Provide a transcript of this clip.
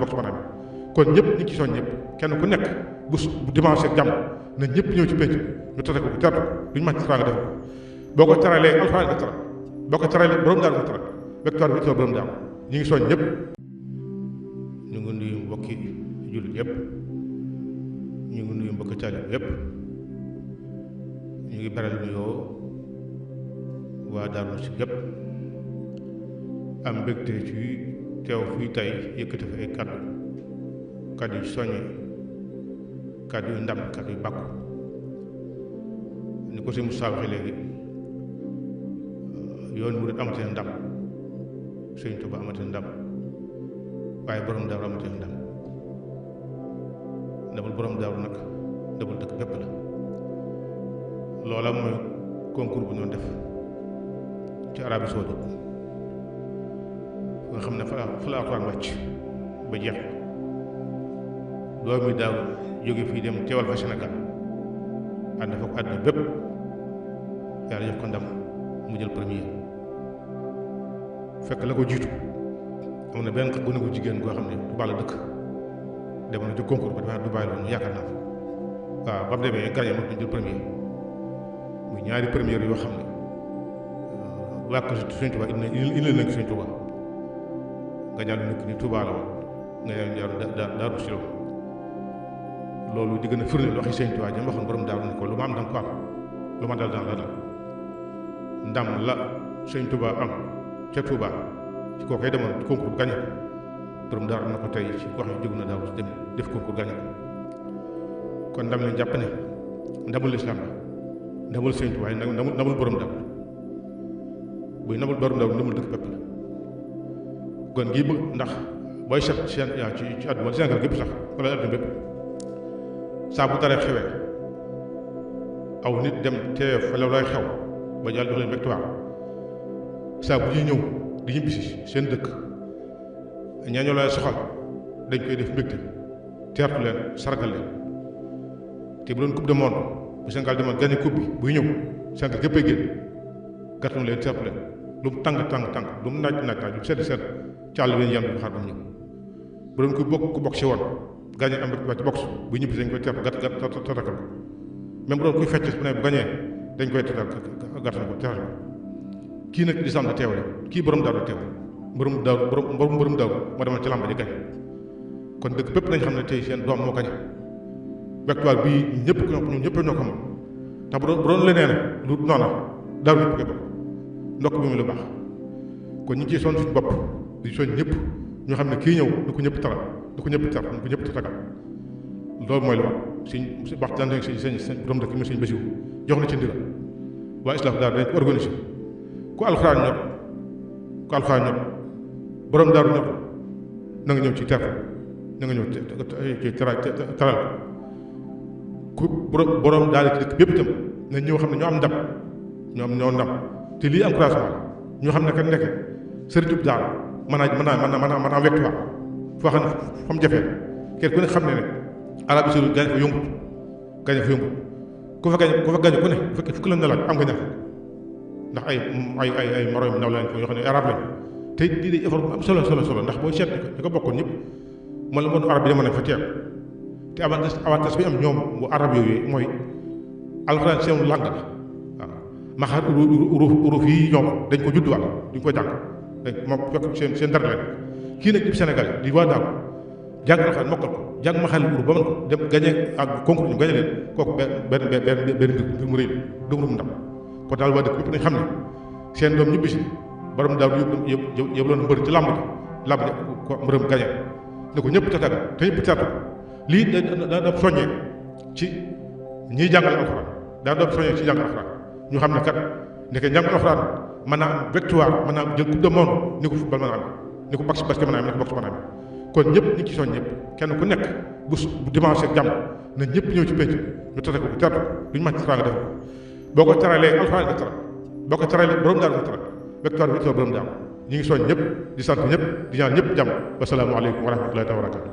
box mën a am kon ñëpp ñu ngi ci soñ ñëpp kenn ku nekk bu dimanche ak jàmm na ñëpp ñëw ci pénc ñu tate ko teertu duñu màcc teraanga def ko boo ko teralee alxuraan nga teral boo ko teralee borom daal nga teral victoire bi borom daal ñu ngi soñ ñëpp. ñu ngi nuyu mbokki jullit yëpp ñu ngi nuyu mbokki taalib yëpp ñu ngi beral nuyoo waa Darou Mouhty yëpp am mbégte ci teew fii tey yëkkati fa ay kàddu yu soññe kàddu yu ndam kàddu yu bàkku ni ko si Moussa waxee léegi yoon murid amati na ndam Sëriñ Tuubaa amati na ndam waaye borom Daaru amati na ndam ndamul borom Daaru nag ndamul dëkk bépp la loola mooy concours bu ñoon def ci Arabie Saoudite nga xam ne fa la Alxuraan wàcc ba jeex doomi daaw jóge fii dem teewal fa Sénégal ànd fa ko àdduna bépp yàlla jox ko ndam mu jël premier fekk la ko jiitu am na benn gune ko jigéen goo xam ne Dubaay la dëkk demoon na ci concours ba dafa Dubaay la woon yaakaar naa waaw ba mu demee gagné moom ñu jël premier muy ñaari première yoo xam ne waa ko Sëriñ Tuubaa indi nañ ko Sëriñ Tuubaa nga ñaar nekk ni Tuubaa la woon nga ñaar Daaru Muxti loolu di gën a firndeel waxi Sëriñ Tuubaa jëm waxoon borom Daaru ne ko lu ma am danga ko am lu ma dal daan la dal ndam la Sëriñ Tuubaa am ca Tuubaa ci koo koy demoon concours bu gagné borom Daaru na ko tey ci wax yi jóg na Daaru dem def concours gagné kon ndam leen jàpp ne ndamul lislaam la ndamul Sëriñ Tuubaa ndamul borom Daaru buy ndamul borom Daaru ndamul dëkk bépp la kon gii bëgg ndax booy set seen yaa ci àdduna Sénégal gépp sax wala àdduna bépp saa bu daree xewee aw nit dem teew fa la lay xew ba jàll jox leen victoire saa bu ñuy ñëw di ñibbisi seen dëkk ñaañoo lay soxal dañ koy def mbégte teertu leen sargal leen te bu doon coupe du monde bu Sénégal demoon gagné coupe bi buy ñëw Sénégal gépp ay génn gàttam leen teertu leen lu mu tàng lu mu naaj lu sedd càll leen yan bu xaar ba mu ñëw bu doon ku bokk si woon gagné am ci box bu ñibbi dañ koy teertu tatakal ko même bu doon kuy fecc bu ne bu gagné dañ koy gàttal ko teeral ko kii nag di sàmm teew rek kii borom Daaru teew borom Daaru moo demoon ci làmb ji gagné kon dëkk bépp nañ xam ne tey seen doom moo gagné victoire bii ñëpp ñoo ko moom tax bu doon leneen lu noona Daaru ñëpp koy bokk ndokk bi mu lu baax kon ñu ngi ciy sonn suñu bopp di soñ ñëpp ñoo xam ne kii ñëw du ko ñëpp taral du ko ñëpp tar du ko ñëpp tatagal loolu mooy lu wax suñ wax daan nañ seen borom dëkk mi suñ Basiru jox na ci ndigal waa islam daal dañ ko organisé ku alxuraan ñor borom Daaru ñor na nga ñëw ci terre na nga ñëw ci taral ku borom daal ci dëkk bépp itam na ñëw xam ne ñoo am ndam ñoo ndam te lii encouragement la ñoo xam ne kat nekk sëriñ Tuubaa daal mën naa victoire foo xam ne fa mu jafee kenn ku ne xam ne Arabie Saoudite gañ fa yombut ku fa gañ ku ne bu fekkee fukk la na laaj am nga ñaar ndax ay moroom ndaw lañ ko yoo xam ne arab lañ te lii day effort bu am solo ndax booy seet ñu ko bokkoon ñëpp man la monde arab bi demoon nañ fa teew te avantage bi am ñoom bu arab yooyu mooy alxuraan seen langue la waaw maxaar uruf yi ñoom dañ ko judduwaat duñ ko jàng moom fekk seen dara leen kii nag di Sénégal di waa Daaru jàng alxuraan mokkal ko jàng maxaar uruf ba mën ko dem gañe ak concours ñu gañe leen kooku benn mbir mu rëy la mu ndam kon daal waa dëkk bépp nañ xam ne seen doom ñibbi si borom Daaru yëpp loon mbër ci làmb ji ko mbërëm gañe ne ko ñëpp tatagal te ñëpp teertu lii daa doon soññee ci ñiy jàngal alxuraan daa doon soññee ci jàngal alxuraan ñu xam ne kat ndeke njàngal alxuraan mën naa am victoire mën naa am jël coupe du monde ni ko football mën a am ni ko basket mën a am ni ko boxe mën a am kon ñëpp ñu ngi ci soñ ñëpp kenn ku nekk bu dimanche ak jàmm na ñëpp ñëw ci pénc ñu tate ko teertu duñu màcc teraanga def ko boo ko teralee alxuraan nga teral boo ko teralee borom Daaru nga teral victoire bi borom Daaru ñu ngi soñ ñëpp di sant ñëpp di ñaan ñëpp jàmm wasalaamu aleykum wa rahmatullahi wa barakatu